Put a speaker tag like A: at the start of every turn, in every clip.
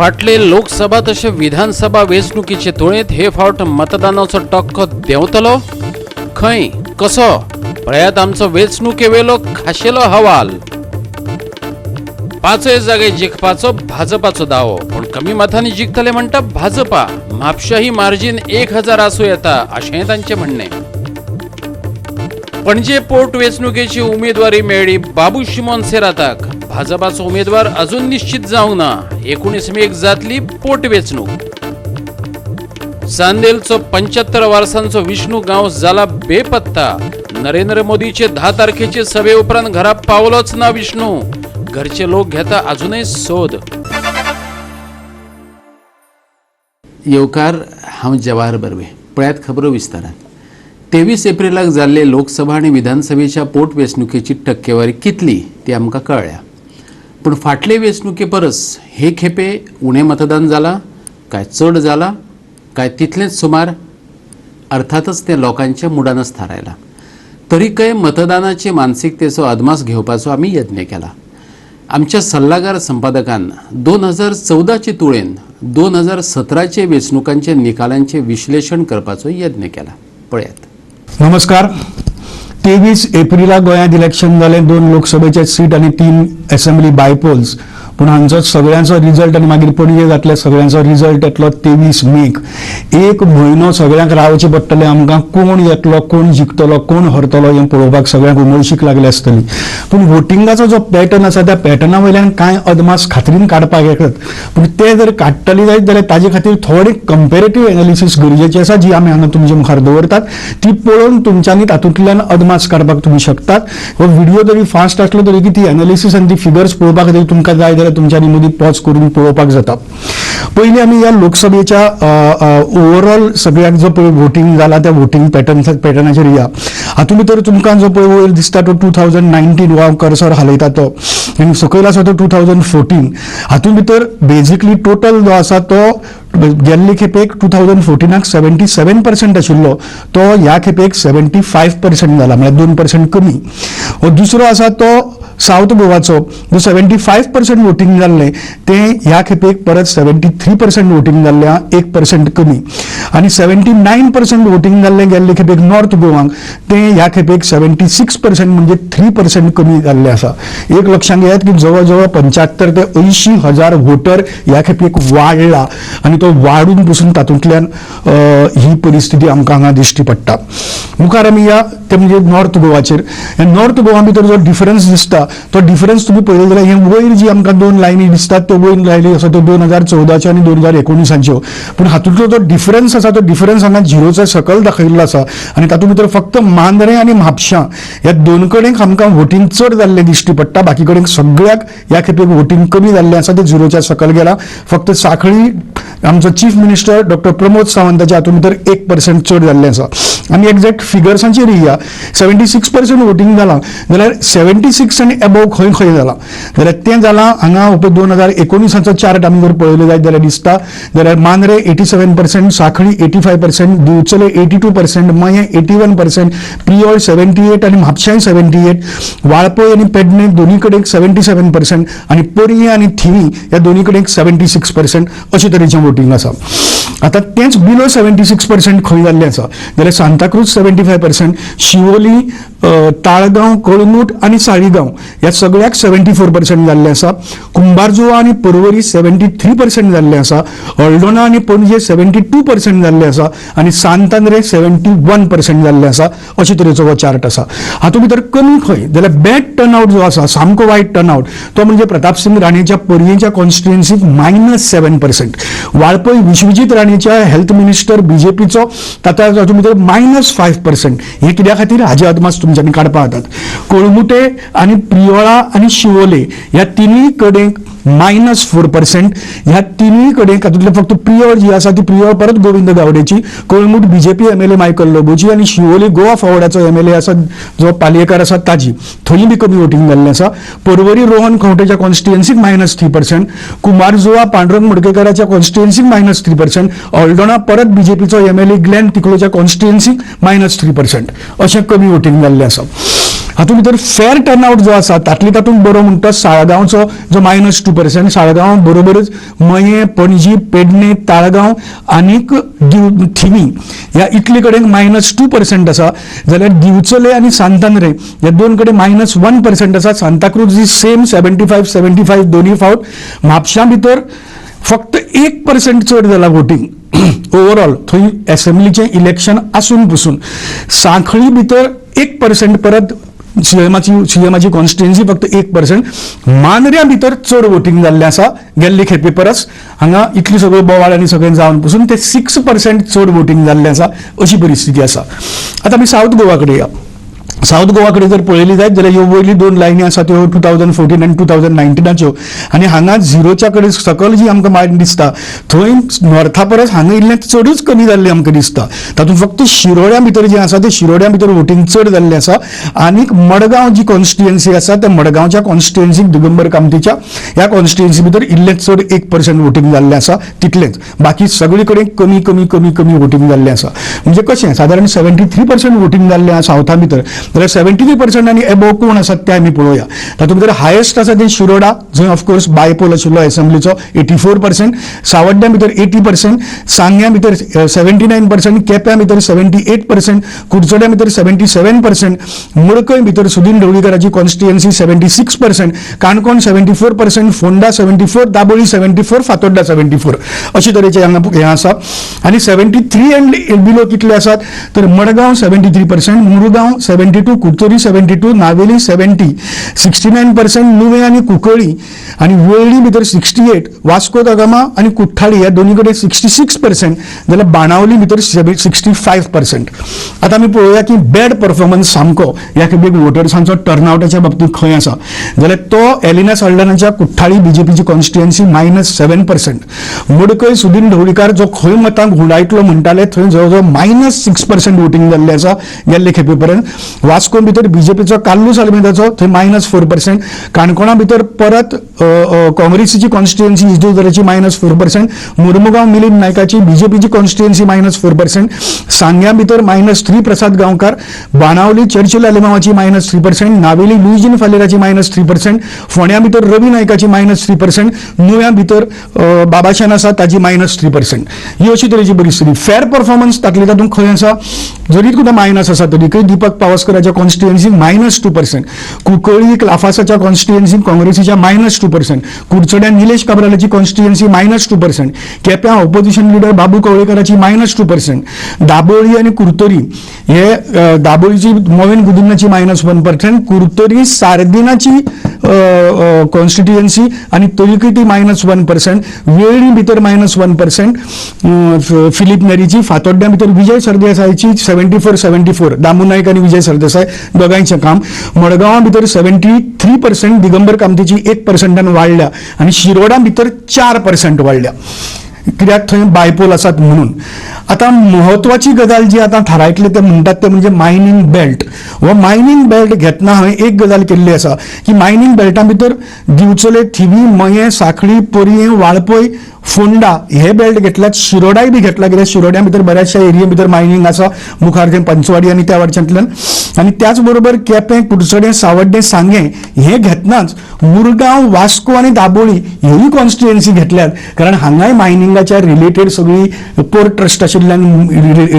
A: फाटले लोकसभा तशें विधानसभा वेंचणुकीचे तुळेंत हे फावट मतदानाचो टक्को देंवतलो खंय कसो, पळयात आमचो वेंचणुकेवेलो खाशेलो हवाल. पांचय जागे जिखपाचो भाजपाचो दावो, पूण कमी मतांनी जिखतले म्हणटा भाजपा. म्हापशा ही मार्जीन 1000 आसूं येता अशेंय तांचें म्हणणें. पणजे पोट वेंचणुकेची उमेदवारी मेळ्ळी बाबू मोन्सेराताक. भाजपाचो उमेदवार अजून निश्चित जावंक ना. 19 मेक जातली पोट वेंचणूक. चांदेलचो 75 वर्सांचो विष्णू गांवस जाला बेपत्ता. नरेंद्र मोदीचे 10 तारखेचे सभे उपरांत घरा पावलोच ना विष्णू. घरचे लोक घेता अजूनय सोद. येवकार, हांव जवाहर बर्वे. पळयात खबरो विस्तारान. 23 एप्रिलाक जाल्ले लोकसभा आनी विधानसभेच्या पोटवेंचणुकेची टक्केवारी कितली ती आमकां कळ्ळ्या, पूण फाटले वेंचणुके परस हे खेपे उणें मतदान जालां काय चड जालां काय तितलेंच सुमार, अर्थातच तें लोकांच्या मुडानच थारायलां. तरीकय मतदानाचे मानसिकतेचो अदमास घेवपाचो आमी यत्न केला. आमच्या सल्लागार संपादकान 2014चे तुळेन 2017चे वेंचणुकांचे निकालांचे विश्लेशण करपाचो यत्न केला. पळयात.
B: नमस्कार. 23 एप्रिलाक गोंयांत इलेक्शन जालें. 2 लोकसभेचे सीट आनी 3 असेंब्ली बायपोल्स. पूण हांचो सगळ्यांचो रिजल्ट आनी मागीर पणजे जातले सगळ्यांचो रिजल्ट येतलो 23 मेक. एक म्हयनो सगळ्यांक रावचें पडटलें आमकां. कोण येतलो, कोण जिखतलो, कोण हरतलो हें पळोवपाक सगळ्यांक उमळशीक लागल्या आसतली. पूण वोटिंगाचो जो पॅटर्न आसा त्या पॅटर्ना वयल्यान कांय अदमास खात्रीन काडपाक येतात. पूण ते जर काडटले जायत जाल्यार ताजे खातीर थोडी कंपेरेटीव एनालिसीस गरजेची आसा, जी आमी हांगा तुमचे मुखार दवरतात. ती पळोवन तुमच्यांनी तातूंतल्यान अदमास काडपाक तुमी शकतात. हो व्हिडिओ जरी फास्ट आसलो तरी ती एनालिसीस आनी ती फिगर्स पळोवपा खातीर तुमकां जाय जाल्यार तुमच्यांनी मदीं पॉज करून पळोवपाक जाता. पयलीं आमी ह्या लोकसभेच्या ओवरऑल सगळ्याक जो पळय वोटींग जाला त्या वोटींग पॅटर्नाचेर या. हातूंत भितर तुमकां जो पळय वयर दिसता तो 2019 हो हांव कर्सर हालयता तो, आनी सकयल आसा तो 2014. हातूंत भितर बेजिकली टोटल जो आसा तो गेल्ले खेपेक 2014 77% आशिल्लो, तो ह्या खेपेक 75% जाला, म्हळ्यार 2% कमी. हो दुसरो आसा तो सावथ गोवाचो, जो 75% वोटींग जाल्लें तें ह्या खेपेक परत 73% वोटींग जाल्लें, 1% कमी. आनी 79% वोटींग जाल्लें गेल्ले खेपेक नॉर्थ गोवाक, तें ह्या खेपेक 76% म्हणजे 3% कमी जाल्लें आसा. एक लक्षांत घेयात की जवळ जवळ 75 ते 80 हजार वोटर ह्या खेपेक वाडला आनी तो वाडून पसून तातूंतल्यान ही परिस्थिती आमकां हांगा दिश्टी पडटा. मुखार आमी या ते म्हणजे नॉर्थ गोवाचेर. नॉर्थ गोवा भितर जो डिफरन्स दिसता तो डिफरन्स तुमी पळयले जाल्यार हे वयर जी आमकां 2 लायनी दिसतात त्यो वयर लायनी आसा त्यो 2014च्यो आनी 2019च्यो. पूण हातूंतलो जो डिफरन्स आसा तो डिफरन्स हांगा झिरोच्या सकयल दाखयल्लो आसा आनी तातूंत भितर फक्त मांद्रें आनी म्हापशां ह्या 2 कडेन आमकां वोटींग चड जाल्लें दिश्टी पडटा. बाकी कडेन सगळ्याक ह्या खेपेक वोटींग कमी जाल्लें आसा, तें झिरोच्या सकयल गेलां. फक्त सांखळी आमचो चीफ मिनिस्टर डॉक्टर प्रमोद सावंताच्या हातूंत भितर 1% चड जाल्लें आसा. आमी एक्झॅक्ट फिगर्सांचेर या. 76% वोटींग जालां जाल्यार 76 आनी एबोव खंय खंय जालां जाल्यार तें जालां हांगा पळय 2019चो चार्ट आमी जर पळयलो जायत जाल्यार दिसता जाल्यार मांद्रे 87%, सांखळी 85%, दिवचले 82%, मयें 81%, प्रियोळ 78 आनी म्हापशांय 78, वाळपय आनी पेडणे दोनी कडेन 77% आनी पर्यें आनी थिवी ह्या दोनी कडेन 76% अशे तरेचें वोटींग आसा. आतां तेंच बिलो 76% खंय जाल्लें आसा जाल्यार सांताक्रूज 75%, शिवोली, ताळगांव, कळंगूट आनी साळीगांव ह्या सगळ्याक 74% जाल्लें आसा. कुंभारजुवा आनी पर्वरी 73% जाल्लें आसा. हळदोणा आनी पणजे 72% जाल्लें आसा आनी सांत आंद्रे 71% जाल्लें आसा. अशे तरेचो हो चार्ट आसा. हातूंत भितर कमी खंय जाल्यार बॅड टर्नआउट जो आसा, सामको वायट टर्नआउट, तो म्हणजे प्रतापसिंग राणेच्या पर्येच्या कॉन्स्टिट्युएन्सीक -7%, वाळपय विश्वजीत राणेच्या हेल्थ मिनिस्टर बीजेपीचो ताका तातूंत भितर -5%. हे कित्या खातीर हाजे अदमास तुमच्यांनी काडपा जातात. कळंगुटे आनी प्रियोळा आनी शिवोले ह्या तिनूय कडेन -4%. ह्या तिनूय कडेन तातूंतले फक्त प्रियोळ जी आसा ती प्रियोळ परत गोविंद गावडेची, कळंगूट बीजेपी एमएलए मायकल लोबोची आनी शिवोली गोवा फॉरवर्डाचो एमएलए आसा जो पालयेकार आसा ताजी, थंय बी कमी वोटींग जाल्लें आसा. पर्वरी रोहन खंवटेच्या कॉन्स्टिट्युएन्सीक -3%, कुंभारजुवा पांडुरंग मडकयकाराच्या कॉन्स्टिट्युएन्सीक -3%, हळदोणा परत बीजेपीचो एमएलए ग्लॅन तिकलोच्या कॉन्स्टिट्युएन्सीक -3% अशें कमी वोटींग जाल्लें आसा. हातूंत भितर फॅर टर्नआउट जो आसा तातले तातूंत बरो म्हणटा साळगांवचो जो -2%. साळगांव बरोबरच मयें, पणजी, पेडणे, ताळगांव आनीक थिवी ह्या इतले कडेन -2% आसा. जाल्यार दिवचले आनी सांतांद्रे ह्या दोन कडेन -1% आसा. सांताक्रूज ही सेम 75-75 दोन्ही फावट. म्हापशां भितर फक्त 1% चड जाला वोटींग ओवरऑल, थंय एसेंब्लीचें इलेक्शन आसून पसून. सांखळी भितर 1% परत सीएमाची कॉन्स्टिट्युएन्सी फक्त 1%. मांद्र्या भितर चड वोटींग जाल्लें आसा गेल्ले खेपे परस. हांगा इतली सगळ्यो बोवाळ आनी सगळें जावन पसून ते 6% चड वोटींग जाल्लें आसा, अशी परिस्थिती आसा. आतां आमी सावथ गोवा कडेन या. सावथ गोवा कडेन जर पळयली जायत जाल्यार ह्यो वयली दोन लायनी आसा त्यो 2014 आनी 2019च्यो आनी हांगा झिरोच्या कडेन सकल जी आमकां मायन दिसता थंय नॉर्था परस हांगा इल्लें चडूच कमी जाल्लें आमकां दिसता. तातूंत फक्त शिरोड्या भितर जें आसा तें शिरोड्या भितर वोटींग चड जाल्लें आसा. आनीक मडगांव जी कॉन्स्टिट्युएन्सी आसा त्या मडगांवच्या कॉन्स्टिट्युएन्सीक दिगंबर कामतीच्या ह्या कॉन्स्टिट्युएन्सी भितर इल्लें चड 1% वोटींग जाल्लें आसा तितलेंच. बाकी सगळे कडेन कमी कमी कमी कमी वोटींग जाल्लें आसा. म्हणजे कशें सादारण 73% वोटींग जाल्लें आसा सावथा भितर, जाल्यार 73% आनी एबोव कोण आसात ते आमी पळोवया. तातूंत भितर हायेस्ट आसा ते शिरोडा, जंय ऑफकोर्स बायपोल आशिल्लो एसेंब्लीचो 84%, सावड्ड्या भितर 80%, सांग्या भितर 79%, केप्यां भितर 78%, कुडचड्या भितर 77%, मडकय भितर सुदीन ढवळीकराची कॉन्स्टिट्युएन्सी 76%, काणकोण 74%, फोंडा 74, दाबोळी 74, फातोड्डा 74 अशे तरेचे हांगा हें आसा. आनी 73 एंड बिलो कितले आसात तर मडगांव 73%, मुरगांव 72, कुडतरी 72, नावेली 70, 69% नुवें आनी कुंकळी आनी वेळ्ळी भितर 68, वास्को दा गामा आनी कुठ्ठाळी ह्या दोनी कडेन 66%, जाल्यार बाणावली भितर 65%. आतां आमी पळोवया की बॅड परफॉर्मन्स सामको ह्या खेपेक वोटर्सांचो टर्नआउटाच्या बाबतींत खंय आसा. जाल्यार तो एलिना साल्डानाच्या कुठ्ठाळी बीजेपीची कॉन्स्टिट्युएन्सी -7%, मडकय सुदीन ढवळीकार जो खंय मतां घुंवडायतलो म्हणटाले थंय जवळ जवळ -6% वोटींग जाल्लें आसा गेल्ले खेपे पर्यंत. वास्को भितर बीजेपीचो कार्लूस आल्मेदाचो थंय -4%, काणकोणा भितर परत काँग्रेसीची कॉन्स्टिट्युएन्सी इजदोराची -4%, मुर्मुगांव मिलिंद नायकाची बीजेपीची कॉन्स्टिट्युएन्सी -4%, सांग्या भितर -3 प्रसाद गांवकार, बाणावली चर्चिल आलेमावाची -3%, नावेली लुईजीन फालेराची -3%, फोंड्या भितर रवी नायकाची -3%, नुव्या भितर बाबाशान आसा ताजी -3%. ही अशी तरेची परिस्थिती. फॅर परफॉर्मन्स तातले तातूंत खंय आसा, जरी तुका मायनस आसा तरीकय दीपक पावसकराच्या कॉन्स्टिट्युएन्सीक -2%, कुंकळी क्लाफासाच्या कॉन्स्टिट्युएन्सीक काँग्रेसीच्या -2%, कुडचड्या निलेश काब्रालाची कॉन्स्टिट्युएन्सी -2%, केप्यां ऑपोजिशन लिडर बाबू कवळेकराची -2%, दाबोळी आनी कुर्तरी हे दाबोळीची मोविन गुदिन्हाची -1%, कुर्तरी सार्दिनाची कॉन्स्टिट्युएन्सी आनी तरीकय ती -1%, वेळ्ळी भितर -1% फिलीप नेरीची, फातोड्ड्या भितर विजय सरदेसायची 74-74, दामू नायक आनी विजय सरदेसाय दोगांयचें काम. मडगांवा भितर 73% दिगंबर कामतीची 1%न वाडल्या आनी शिरोडा भितर 4% वाडल्या, कित्याक थंय बायपोल आसात म्हणून. आतां म्हत्वाची गजाल जी आतां थारायतले ते म्हणटात ते म्हणजे मायनींग बेल्ट. हो मायनींग बेल्ट घेतना हांवें एक गजाल केल्ली आसा की मायनींग बेल्टा भितर दिवचले, थिवी, मयें, सांखळी, पर्यें, वाळपय, फोंडा हे बेल्ट घेतल्यात, शिरोडाय बी घेतला, कित्याक शिरोड्या भितर बऱ्याचशा एरिये भितर मायनींग आसा, मुखार तें पंचवाडी आनी त्या वाटच्यांतल्यान. आनी त्याच बरोबर केपें, कुडचडें, सावड्डें, सांगें हे घेतनाच मुरगांव, वास्को आनी दाबोळी ह्योय कॉन्स्टिट्युएन्सी घेतल्यात, कारण हांगाय मायनिंगाच्या रिलेटेड सगळी पोर्ट ट्रस्ट आशिल्ल्यान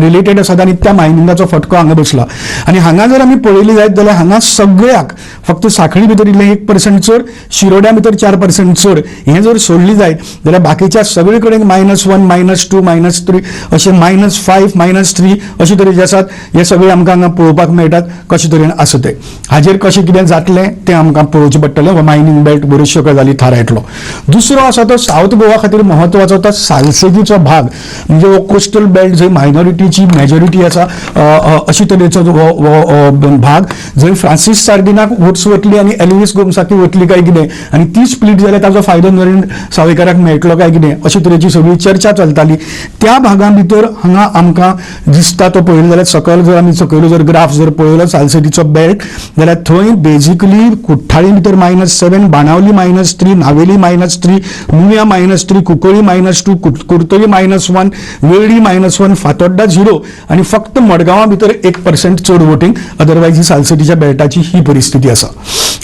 B: रिलेटेड आसात आनी त्या मायनिंगाचो फटको हांगा बसला. आनी हांगा जर आमी पळयली जायत जाल्यार हांगा सगळ्याक फक्त सांखळी भितर इल्लें 1% चड, शिरोड्या भितर 4% चड, हें जर सोडली जायत जाल्यार बाकीच्या सगळे कडेन -1, -2, -3 अशें -5, -3 अशे तरेचे आसात. हे सगळे आमकां हांगा पळोवपाक मेळटात कशे तरेन आसा तें. हाजेर कशें कितें जातलें तें आमकां पळोवचें पडटलें. हो मायनींग बेल्ट बऱ्योचश्यो गजाली थारायतलो. दुसरो आसा तो सावथ गोवा खातीर म्हत्वाचो तो सालसेतीचो भाग, म्हणजे हो कोस्टल बेल्ट जंय मायनॉरिटीची मेजॉरिटी आसा अशे तरेचो हो भाग जंय फ्रांसीस सार्दिनाक वोट्स वतली आनी एल्वीस गोमसाकी वतली काय कितें आनी ती स्प्लीट जाल्यार ताजो फायदो नरेंद्र सावयकाराक मेळटलो काय कितें अशे तरेची सगळी चर्चा चलताली. त्या भागा भितर हांगा आमकां दिसता तो पळयलो जाल्यार सकयल जर आमी सकयलो जर ग्राफ जर पळयलो सालसेतीचो बेल्ट जाल्यार थंय बेजिकली कुठ्ठाळी भितर -7, बाणावली -3, नावेली -3, नुव्या -3, कुंकळी -2, 2, Curtorim -1, Veldi -1, Fatorda 0 आनी फक्त मडगांवा भितर 1% चड वोटींग. अदरवायज ही सालसेटीच्या बेल्टाची ही परिस्थिती आसा.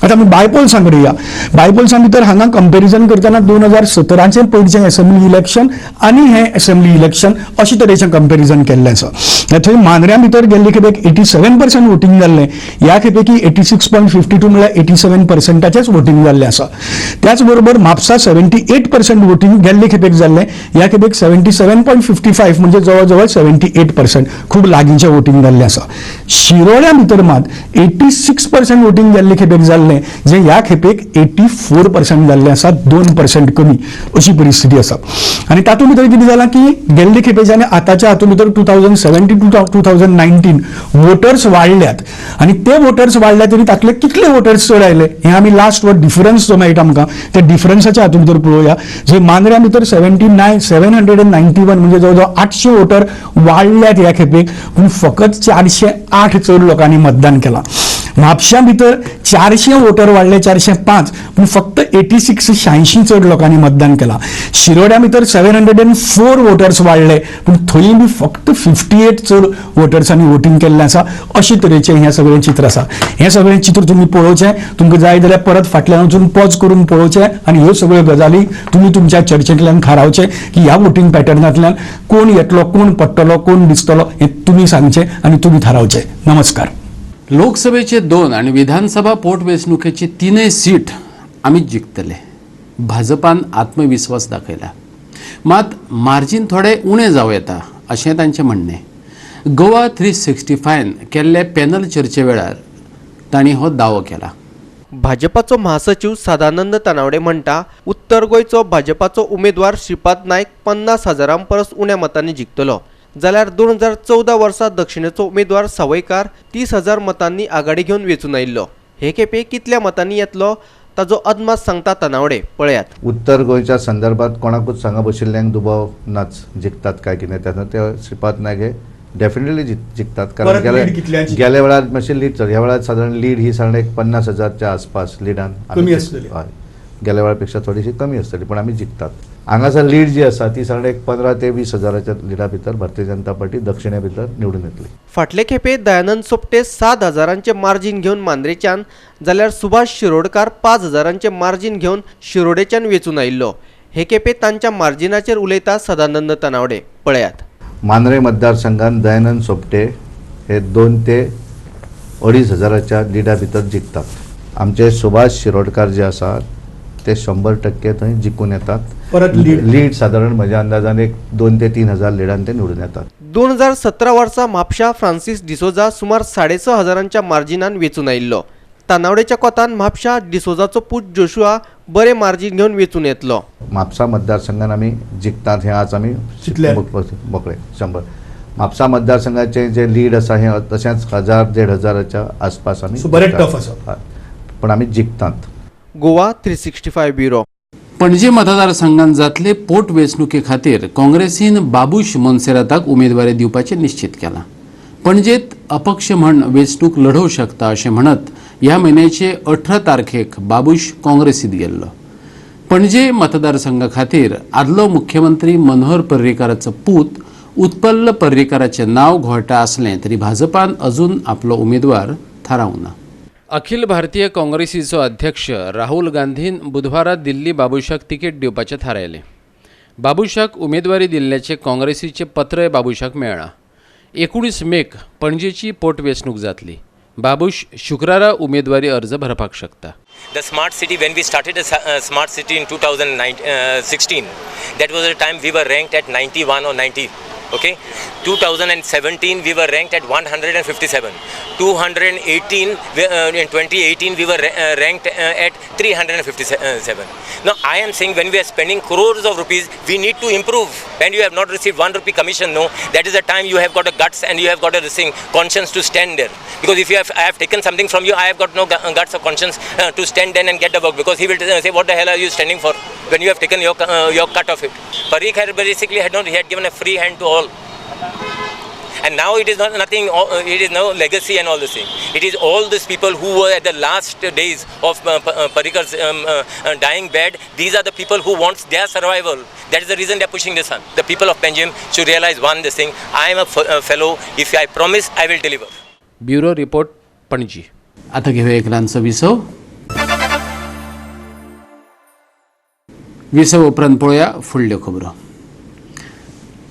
B: आतां आमी बायपोल्सां कडेन या. बायपोल्सां भितर हांगा कंपेरिजन करतना 2017चें पयलींचें एसेंब्ली इलेक्शन आनी हें एसेंब्ली इलेक्शन अशे तरेचें कंपेरिजन केल्लें आसा. थंय मांद्र्यां भितर गेल्ले खेपेक 87% वोटींग जाल्लें, ह्या खेपेक 86.52 म्हळ्यार 87%चेंच वोटींग जाल्लें आसा. त्याच बरोबर म्हापसा 78% वोटींग गेल्ले खेपेक जाल्लें, ह्या खेपेक 77.55 म्हणजे जवळ जवळ 78%, खूब लागींचें वोटींग जाल्लें आसा. शिरोड्या भितर मात 86% वोटींग गेल्ले खेपेक जाल्लें, जें ह्या खेपेक 84% जाल्लें आसा, 2% कमी अशी परिस्थिती आसा. आनी तातूंत भितर कितें जालां की गेल्ले खेपेच्या आनी आतांच्या हातूंत भितर 2017 टू 2019 वोटर्स वाडल्यात आनी ते वोटर्स वाडल्या तरी तातले कितले वोटर्स चड आयले हें आमी लास्ट हो डिफरन्स जो मेळटा आमकां त्या डिफरन्साच्या हातूंत भितर पळोवया. जंय मांद्र्या भितर 79, 791 म्हणजे जवळ जवळ 800 वोटर वाडल्यात ह्या खेपेक, पूण फकत 408 चड लोकांनी मतदान केलां. म्हापश्यां भितर 400 वोटर वाडले, 405, पूण फक्त 86, 86 चड लोकांनी मतदान केलां. शिरोड्या भितर 704 वोटर्स वाडले, पूण थंय बी फक्त 58 चड वोटर्सांनी वोटींग केल्लें आसा. अशे तरेचें हें सगळें चित्र आसा. हें सगळें चित्र तुमी पळोवचें, तुमकां जाय जाल्यार परत फाटल्यान वचून पॉज करून पळोवचें आनी ह्यो सगळ्यो गजाली तुमी तुमच्या चर्चेंतल्यान थारावचें की ह्या वोटींग पॅटर्नांतल्यान कोण येतलो, कोण पडटलो, कोण दिसतलो हें तुमी सांगचें आनी तुमी थारावचें. नमस्कार.
A: लोकसभेचे 2 आनी विधानसभा पोटवेंचणुकेची 3 सीट आमी जिखतले. भाजपान आत्मविस्वास दाखयला, मात मार्जीन थोडें उणें जावं येता अशें तांचें म्हणणें. गोवा 365 केल्ले पॅनल चर्चे वेळार तांणी हो दावो केला.
C: भाजपाचो महासचिव सदानंद तानावडे म्हणटा, उत्तर गोंयचो भाजपाचो उमेदवार श्रीपाद नायक 50,000 परस उण्या मतांनी जिखतलो, जाल्यार 2014 वर्सा दक्षिणेचो उमेदवार सावयकार 30,000 मतांनी आघाडी घेवन वेंचून आयिल्लो. हे खेपे कितल्या मतांनी येतलो ताजो अदमास सांगता तानावडे, पळयात.
D: उत्तर गोंयच्या संदर्भात कोणाकूच हांगा बशिल्ल्यांक दुबाव नाच जिखतात काय कितें, तेन्ना ते श्रीपाद नायक हे डेफिनेटली जिखतात, कारण गेल्या वेळार मातशी लीड, ह्या वेळार सादारण लीड ही सादारण एक 50,000च्या आसपास लिडान
B: कमी आसतली,
D: गेल्या वेळापेक्षा थोडीशी कमी आसतली, पण आमी जिखतात. हांगासर लीड जी आसा ती सादारण एक 15 ते 20 हजाराच्या लिडा भितर भारतीय जनता पार्टी दक्षिणे भितर निवडून येतली.
C: फाटले खेपे दयानंद सोपटे 7,000 मार्जीन घेवन मांद्रेच्यान, जाल्यार सुभाष शिरोडकार 5,000 मार्जीन घेवन शिरोडेच्यान वेंचून आयिल्लो. हे खेपे तांच्या मार्जिनाचेर उलयता सदानंद तानावडे, पळयात.
D: मांद्रे मतदारसंघात दयानंद सोपटे हे 2 ते 2.5 हजाराच्या लिडा भितर जिखतात. आमचे सुभाष शिरोडकार जे आसात ते 100% थंय जिखून येतात.
B: परत
D: लीड सादारण म्हज्या अंदाजान एक 2 ते 3 हजार लिडान ते निवडून येतात.
C: 2017 वर्सा म्हापशा फ्रांसीस डिसोजा सुमार 6,500 मार्जिनान वेंचून आयिल्लो. तानावडेच्या कोतान म्हापशा डिसोजाचो पूत जोशुआ बरे मार्जीन घेवन वेंचून येतलो.
D: म्हापसा मतदारसंघान आमी जिखतात हें आज आमी मोकळे 100. म्हापसा मतदारसंघाचे जे लीड आसा हें तशेंच 1,000 1,500 हजाराच्या आसपास आमी
B: बरें टफ आसा,
D: पण आमी जिखतात.
C: गोवा 365 ब्युरो.
A: पणजे मतदारसंघात जातले पोटवेंचणुके खातीर काँग्रेसीन बाबूश मोन्सेराताक उमेदवारी दिवपाचें निश्चित केलां. पणजेत अपक्ष म्हण वेंचणूक लढोवं शकता अशें म्हणत ह्या म्हयन्याचे 18 तारखेक बाबूश काँग्रेसीत गेल्लो. पणजे मतदारसंघा खातीर आदलो मुख्यमंत्री मनोहर पर्रीकाराचो पूत उत्पल्ल पर्रीकाराचें नांव घोळटा आसलें तरी भाजपान अजून आपलो उमेदवार थारावंक ना. अखिल भारतीय काँग्रेसीचो अध्यक्ष राहुल गांधीन बुधवारा दिल्ली बाबूशाक तिकेट दिवपाचें थारायलें. बाबूशाक उमेदवारी दिल्ल्याचें काँग्रेसीचें पत्रय बाबूशाक मेळ्ळां. 19 मेक पणजेची पोटवेंचणूक जातली. बाबूश शुक्रारा उमेदवारी अर्ज भरपाक शकता.
E: The smart city, when we started a smart city in 2016, that was the time we were ranked at 91 or 90. Okay, 2017 we were ranked at 157. 218 in 2018 we were ranked at 357. Now I am saying when we are spending crores of rupees, we need to improve. When you have not received 1 rupee commission, no, that is the time you have got a guts and you have got a conscience to stand there. Because if you have, I have taken something from you, I have got no guts or conscience to stand then and get the work. Because he will say, what the hell are you standing for when you have taken your cut of it? Parrikar basically had not, he had given a free hand to all. And now it is not nothing, it is no legacy and all this thing. It is all these people who were at the last days of Parrikar's dying bed. These are the people who wants their survival. That is the reason they are pushing this on. The people of Panjim should realize one this thing, I am a fellow, if I promise, I will deliver.
A: Bureau report, Panaji. आता घेऊया एक ल्हानसो विसव. विसव उपरांत पळोवया फुडल्यो खबरो.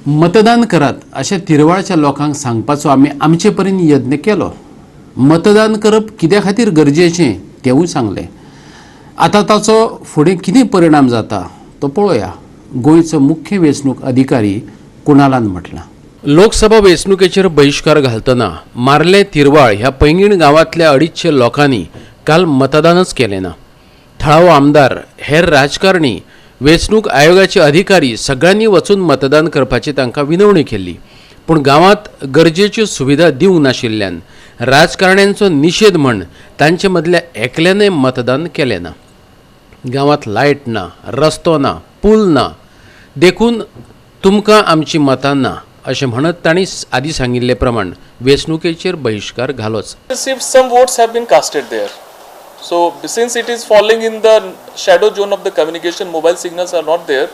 A: मतदान करात अशें तिरवाळच्या लोकांक सांगपाचो आमी आमचे परीन यत्न केलो. मतदान करप कित्या खातीर गरजेचें तेवूय सांगलें. आतां ताचो फुडें कितें परिणाम जाता तो पळोवया. गोंयचो मुख्य वेंचणूक अधिकारी कुणालान म्हटलां, लोकसभा वेंचणुकेचेर बहिश्कार घालतना मार्ले तिरवाळ ह्या पैंगीण गांवांतल्या 250 लोकांनी काल मतदानच केलें ना. थळावो आमदार, हेर राजकारणी, वेंचणूक आयोगाचे अधिकारी सगळ्यांनी वचून मतदान करपाची तांकां विनवणी केल्ली. पूण गांवांत गरजेच्यो सुविधा दिवंक नाशिल्ल्यान राजकारण्यांचो निशेध म्हण तांचे मदल्या एकल्यानय मतदान केलें ना. गांवांत लायट ना, रस्तो ना, पूल ना, देखून तुमकां आमची मतां ना अशें म्हणत तांणी आदीं सांगिल्ले प्रमाण वेंचणुकेचेर बहिश्कार घालोच.
F: Some votes have been casted there. So since it is falling in the shadow zone of the communication, mobile signals are not there.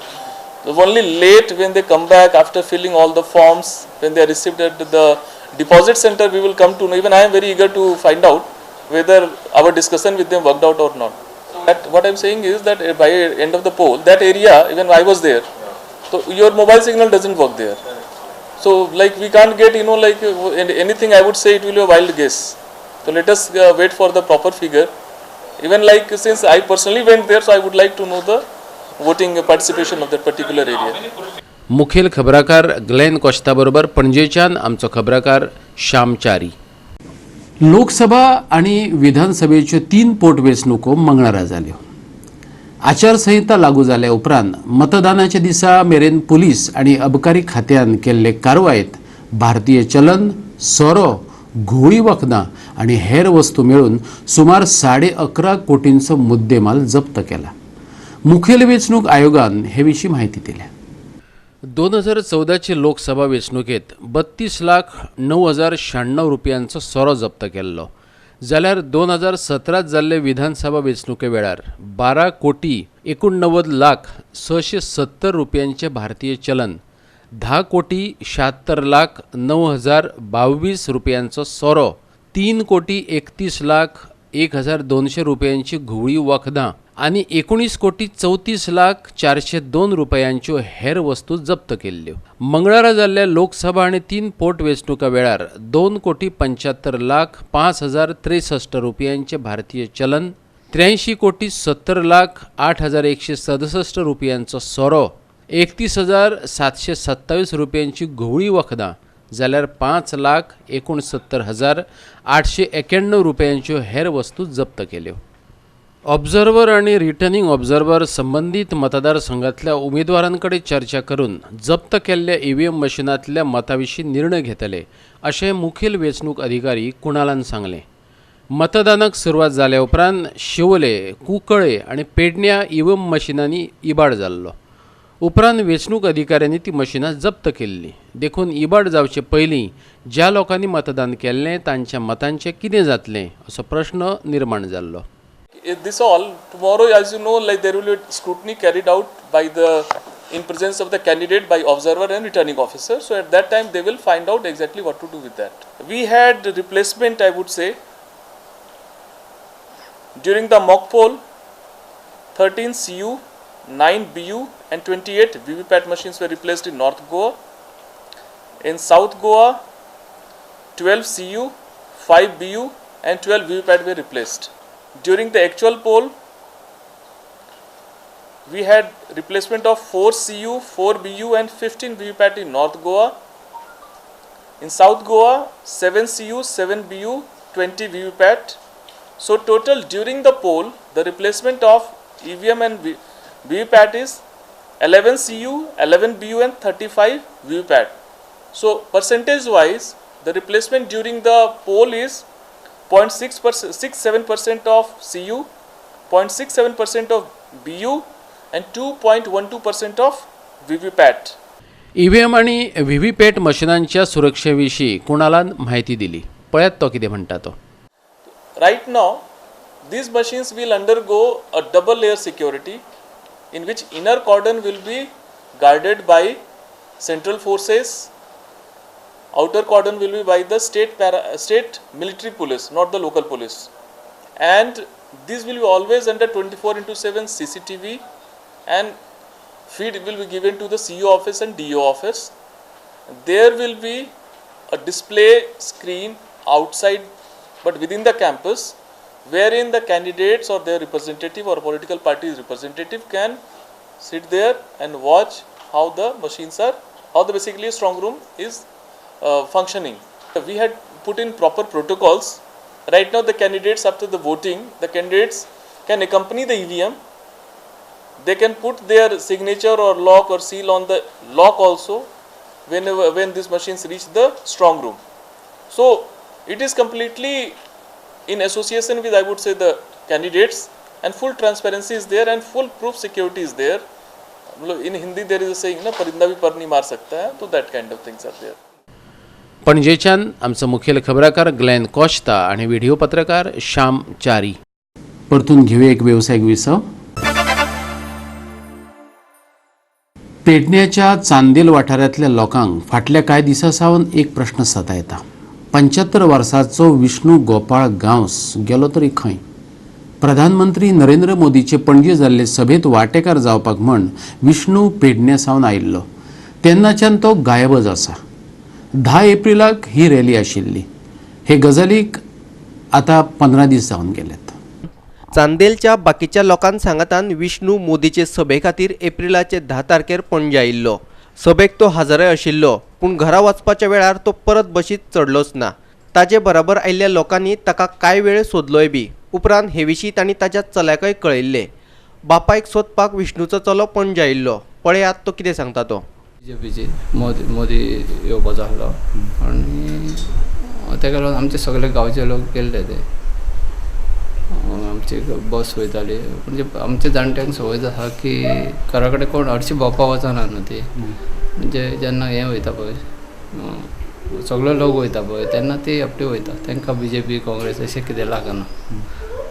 F: Only late when they come back after filling all the forms, when they are received at the deposit center, we will come to know. Even I am very eager to find out whether our discussion with them worked out or not. That what I am saying is that by end of the poll, that area, even I was there, so your mobile signal doesn't work there. So like we can't get, you know, like anything I would say it will be a wild guess. So let us wait for the proper figure. Even like since I personally went there, so I would like to know the voting participation of that particular area.
A: मुखेल खबराकार Glenn Costa बरोबर पणजेच्यान आमचो खबराकार श्यामचारी. लोकसभा आनी विधानसभेच्यो 3 पोटवेंचणुको मंगळारा जाल्यो. आचारसंहिता लागू जाल्या उपरांत मतदानाच्या दिसा मेरेन पुलीस आनी अबकारी खात्यान केल्ले कारवायेत भारतीय चलन, सोरो, घुंवळी वखदां आनी हेर वस्तू मेळून सुमार 11.5 कोटींचो मुद्देमाल जप्त केला. मुखेल वेंचणूक आयोगान हे विशीं म्हायती दिल्या. 2014 लोकसभा वेंचणुकेत 32,09,096 रुपयांचो सोरो जप्त केल्लो, जाल्यार 2017 जाल्ले विधानसभा वेंचणुके वेळार 12,89,00,670 रुपयांचे भारतीय चलन, 10,76,09,022 रुपयांचो सोरो, 3,31,01,200 रुपयांची घुंवळी वखदां आनी 19,34,00,402 रुपयांच्यो हेर वस्तू जप्त केल्ल्यो. मंगळारा जाल्ल्या लोकसभा आनी 3 पोटवेंचणुका वेळार 2,75,05,063 रुपयांचे भारतीय चलन, 83,70,08,167 रुपयांचो सोरो, 31,727 रुपयांची घुंवळी वखदां, जाल्यार 5,69,891 रुपयांच्यो हेर वस्तू जप्त केल्यो. ऑब्झर्वर आनी रिटर्निंग ऑब्झर्वर संबंदीत मतदारसंघातल्या उमेदवारांकडे चर्चा करून जप्त केल्ल्या ईव्हीएम मशिनांतल्या मतां विशीं निर्णय घेतले अशें मुखेल वेंचणूक अधिकारी कुणालान सांगलें. मतदानाक सुरवात जाल्या उपरांत शिवोले, कुंकळे आनी पेडण्या ईव्हीएम मशिनांनी इबाड जाल्लो. उपरांत वेंचणूक अधिकाऱ्यांनी ती मशिनां जप्त केल्ली. देखून इबाड जावचे पयलीं ज्या लोकांनी मतदान केल्लें तांच्या मतांचें कितें जातलें असो प्रश्न निर्माण जाल्लो.
F: This all tomorrow, as you know, like there will be scrutiny carried out by the in presence of the candidate by observer and returning officer. So at that time they will find out exactly what to do with that. We had replacement, I would say, during the mock poll, 13 CU, 9 BU and 28 VVPAT machines were replaced in North Goa. In South Goa, 12 CU, 5 BU and 12 VVPAT were replaced. During the actual poll, we had replacement of 4 CU, 4 BU and 15 VVPAT in North Goa. In South Goa, 7 CU, 7 BU, 20 VVPAT. So total during the poll, the replacement of EVM and VVPAT is 11 CU, 11 BU and 35 VVPAT. So percentage wise, the replacement during the poll is 0.67% of CU, 0.67% of BU and 2.12% of VVPAT.
A: EVM आनी VVPAT मशिनांच्या सुरक्षे विशीं कुणालान म्हायती दिली. पळयात तो कितें म्हणटा तो.
F: Right now, these machines will undergo a double layer security in which inner cordon will be guarded by central forces, outer cordon will be by the state military police, not the local police. And this will be always under 24/7 CCTV and feed will be given to the CEO office and DO office. There will be a display screen outside but within the campus, wherein the candidates or their representative or political party's representative can sit there and watch how the machines are, how the basically strong room is functioning. We had put in proper protocols. Right now the candidates, after the voting, the candidates can accompany the EVM. They can put their signature or lock or seal on the lock also when these machines reach the strong room. So it is completely in association with, I would say, the candidates, and full transparency is there and full proof security is there. In Hindi there is a saying, na, parinda bhi par nahi maar sakta hai, so that kind of things are there.
A: पणजेच्यान आमचो मुखेल खबराकार Glenn कोश्ता आनी video पत्रकार श्याम च्यारी. परतून घेवया एक वेवसायीक विसव. पेडण्याच्या चांदेल वाठारांतल्या लोकांक फाटल्या कांय दिसां सावन एक प्रश्न सतायता. 75 वर्सांचो विष्णू गोपाळ गांवस गेलो तरी खंय? प्रधानमंत्री नरेंद्र मोदीचे पणजे जाल्ले सभेंत वांटेकार जावपाक म्हण विष्णू पेडण्या सावन आयिल्लो, तेन्नाच्यान तो गायबच आसा. 10 एप्रिलाक ही रॅली आशिल्ली. हे गजालीक आतां 15 दीस जावन गेल्यात.
C: चांदेलच्या बाकीच्या लोकांक सांगातान विष्णू मोदीचे सभे खातीर एप्रिलाचे 10 तारखेर पणजे आयिल्लो. सभेक तो हजरय आशिल्लो, पूण घरा वचपाच्या वेळार तो परत बशीत चडलोच ना. ताजे बराबर आयिल्ल्या लोकांनी ताका कांय वेळ सोदलोय बी. उपरांत हे विशीं तांणी ताच्या चल्याकय कळयल्लें. बापायक सोदपाक विष्णूचो चलो पणजे आयिल्लो. पळयात तो कितें सांगता तो.
G: बीजेपीची मोदी येवपाचो आसलो आनी तेका लागून आमचे सगळे गांवचे लोक गेल्ले. ते आमची बस वयताली. म्हणजे आमच्या जाणट्यांक संवय आसा की घरा कडेन कोण हरशीं भोंवपाक वचना न्हू ती, म्हणजे जेन्ना हें वयता पळय सगळे लोक वयता पळय तेन्ना ती आपटी वयता, तांकां बीजेपी काँग्रेस अशें कितें लागना,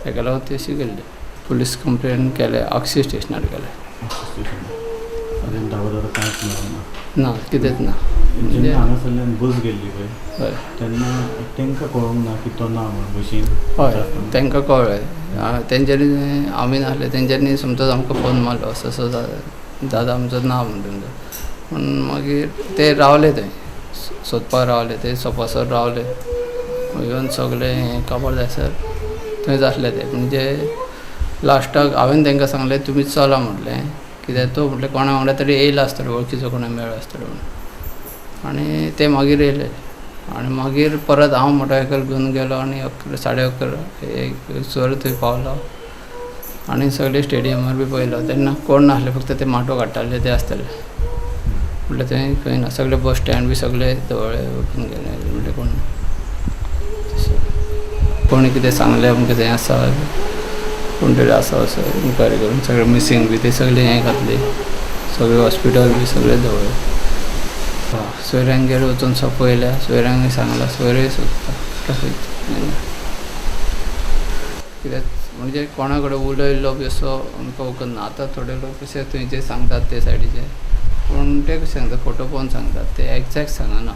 G: तेका लागून ती अशी गेल्ली. पुलीस कंप्लेन केले, आक्षी स्टेशनार केले. ना, कितेंच ना.
H: जेन्ना हांगासरल्यान बस गेल्ली पळय तेन्ना तांकां कळोंक ना की तो ना म्हण बशीन?
G: हय, तांकां कळ्ळें. तेंच्यांनी आमी नासले, तेंच्यांनी समज आमकां फोन मारलो असो असो दादा आमचो ना म्हण तुमचो. पूण मागीर ते रावले, थंय सोदपाक रावले, ते सोपासर रावले. इवन सगळें हें काबार जायसर थंयच आसले ते. म्हणजे लास्टाक हांवें तांकां सांगलें तुमी चला म्हटलें, कित्याक तो म्हटलें कोणा वांगडा तरी येयला आसतलो, वळखीचो कोणा मेळ्ळो आसतलो म्हणून. आनी ते मागीर येयले आनी मागीर परत हांव मोटरसायकल घेवन गेलो आनी 11, 11:30 एक सर थंय पावलो आनी सगळे स्टेडियमार बी पळयलो. तेन्ना कोण नासले, फक्त ते माटो काडटाले ते आसतले. म्हटलें थंय खंय ना, सगळे बस स्टँड बी सगळे धवळे ओपन केले, म्हटलें कोण ना. कोणी कितें सांगलें आमकां थंय आसा कोण तरी आसा असो इन्क्वायरी करून सगळे मिसींग बी ते सगळे हें घातले, सगळे हॉस्पिटल बी सगळे धवळे. सोयऱ्यांगेर वचून सोंपयल्या, सोयऱ्यांक सांगलां, सोयरे सोदता कित्याक म्हणजे कोणा कडेन उलयल्लो बी असो आमकां वखद ना. आतां थोडे लोक कशे थंयचे सांगतात ते सायडीचे, पूण ते कशें सांगतात, फोटो पळोवन सांगतात, ते एग्जॅक्ट सांगना.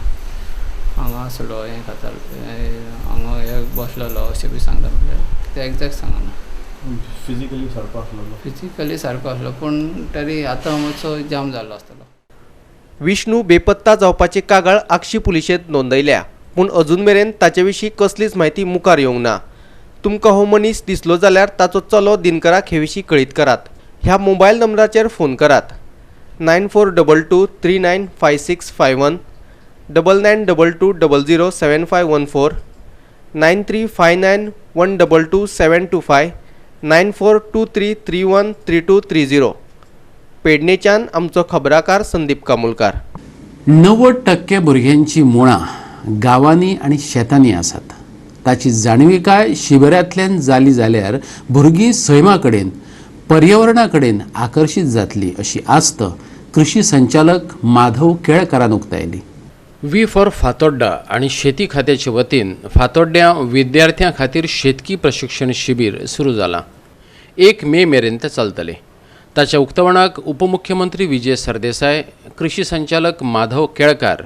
G: हांगा आसलो, हें खातालो, हांगा हे बसलेलो अशें बी सांगता, म्हणल्यार ते एग्जॅक्ट सांगना.
H: फिजिकली सारको आसलो?
G: फिजिकली सारको आसलो, पूण तरी आतां मातसो जाम जाल्लो आसतलो.
C: विष्णू बेपत्ता जावपाची कागाळ आक्षी पुलिशेंत नोंदयल्या, पूण अजून मेरेन ताचे विशीं कसलीच म्हायती मुखार येवंक ना. तुमकां हो मनीस दिसलो जाल्यार ताचो चलो दिनकराक हे विशीं कळीत करात. ह्या मोबायल नंबराचेर फोन करात 9422 395651, 9922 00 7514, 9359 122 725, 9423 313230. पेडणेच्यान आमचो खबराकार संदीप कामुलकार.
A: 90% भुरग्यांची मुळां गांवांनी आनी शेतांनी आसात. ताची जाणविकाय शिबिरांतल्यान जाली जाल्यार भुरगीं सैमा कडेन, पर्यावरणा कडेन आकर्शीत जातली अशी आस्त कृषी संचालक माधव केळकारान उक्तायली. We for Fatorda आनी शेती खात्याचे वतीन फातोड्ड्यां विद्यार्थ्यां खातीर शेतकी प्रशिक्षण शिबीर सुरू जालां. 1 मे मेरेन तें चलतलें. ताच्या उक्तावणाक उपमुख्यमंत्री विजय सरदेसाय, कृषी संचालक माधव केळकार,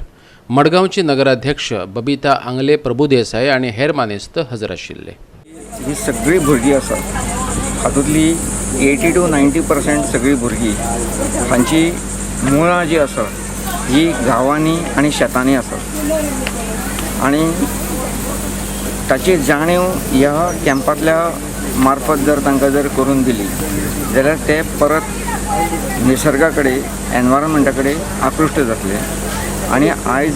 A: मडगांवची नगराध्यक्ष बबिता आंगले प्रभुदेसाय आनी हेर मानेस्त हजर आशिल्ले.
I: ही सगळीं भुरगीं आसात हातूंतली 80 to 90% सगळीं भुरगीं हांची मुळां जी आसा ही गांवांनी आनी शेतांनी आसा आनी ताची जाणीव ह्या कॅम्पांतल्या मार्फत जर तांकां जर करून दिली जाल्यार ते परत निसर्गा कडेन, एनवायरमेंटा कडेन आकृश्ट जातले आनी आयज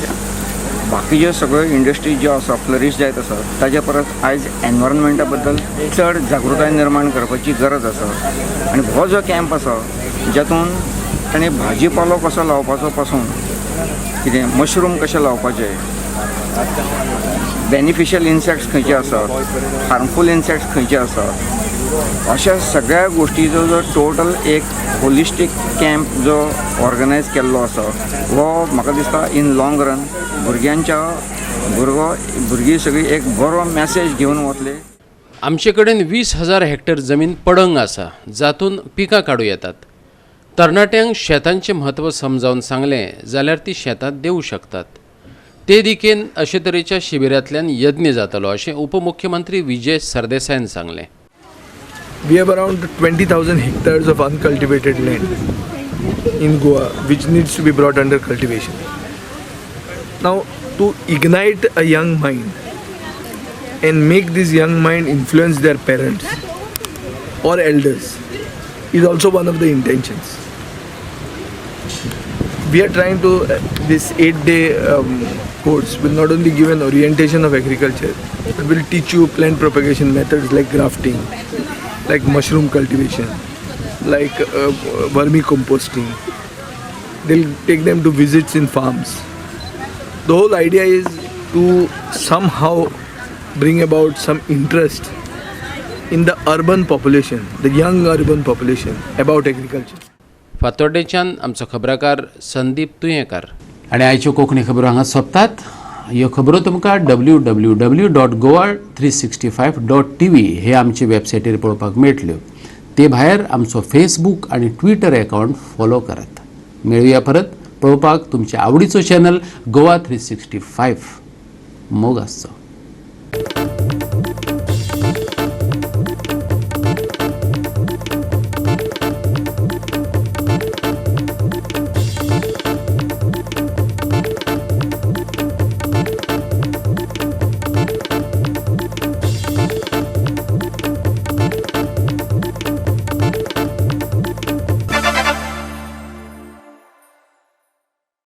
I: बाकीच्यो सगळ्यो इंडस्ट्री ज्यो आसा फ्लरीश जायत आसा ताजे परस आयज एनवायरमेंटा बद्दल चड जागृताय निर्माण करपाची गरज आसा. आनी हो जो कॅम्प आसा जातून ताणें भाजी पालो कसो लावपाचो पासून कितें मशरूम कशें लावपाचें, बेनिफिशियल इन्सेक्ट्स खंयचे आसात, हार्मफूल इन्सेक्ट्स खंयचे आसात, अशा सगळ्या गोश्टीचो जो टोटल एक होलिस्टीक कॅम्प जो ऑर्गनायज केल्लो आसा हो म्हाका दिसता इन लाँग रन भुरग्यांच्या भुरगीं सगळीं एक बरो मॅसेज घेवन वतले.
A: आमचे कडेन 20,000 हेक्टर जमीन पडंग आसा, जातून पिकां काडूं येतात. तरणाट्यांक शेतांचें म्हत्व समजावन सांगलें जाल्यार ती शेतांत देवूं शकतात. ते दिकेन अशे तरेच्या शिबिरांतल्यान यत्न जातलो अशें उपमुख्यमंत्री विजय सरदेसायान सांगलें.
J: We have around 20,000 hectares of uncultivated land in Goa, which needs to be brought under cultivation. Now, to ignite a young mind and make this young mind influence their parents or elders is also one of the intentions. We are trying to, this 8-day course will not only give an orientation of agriculture, but will teach you plant propagation methods like grafting, like mushroom cultivation, like vermicomposting. They'll take them to visits in farms. The whole idea is to somehow bring about some interest in the urban population, the young urban population, about agriculture.
A: फातोड्डेच्यान आमचो खबराकार संदीप तुयेंकार. आनी आयच्यो कोंकणी खबरो हांगा सोंपतात. ह्यो खबरो तुमकां www.goa365.tv हे आमचे वेबसायटीर पळोवपाक मेळटल्यो. ते भायर आमचो फेसबूक आनी ट्विटर अकावंट फॉलो करात. मेळुया परत पळोवपाक तुमच्या आवडीचो चॅनल गोवा 365. मोग आसचो.